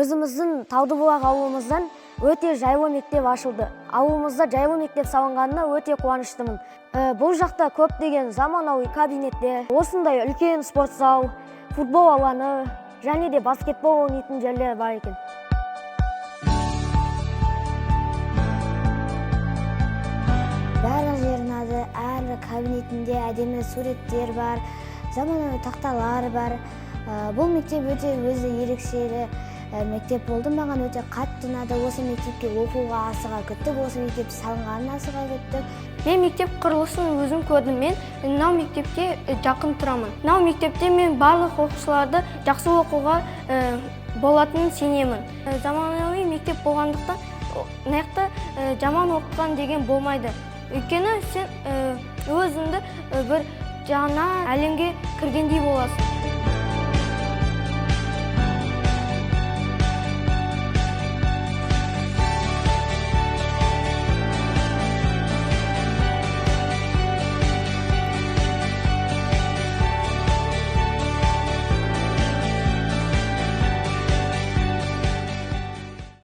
Өзіміздің Талдыбұлақ ауылымыздан өте жайлы мектеп ашылды. Ауылымызда жайлы мектеп салынғанына өте қуаныштымын. Бұл жақта көптеген заманауи кабинеттер, осындай үлкен спорт зал, футбол алаңы және де баскетбол ойнайтын жерлер бар екен. Барлық жері ұнады, әрбір кабинетінде әдемі суреттер бар, заманауи тақталар бар. Бұл мектеп өте өзі ерекшелі мектеп болды, маған өте қатты ұнады. Осы мектепке оқуға асыға күттік, осы мектеп салынғанын асыға күттік. Мен мектеп құрылысын өзім көрдім. Мен мынау мектепке жақын тұрамын. Мынау мектепте мен барлық оқушыларды жақсы оқуға болатынын сенемін. Заманауи мектеп болғандықтан мына жақта жаман оқыған деген болмайды. Өйткені сен өзіңді бір жаңа әлемге кіргендей боласың.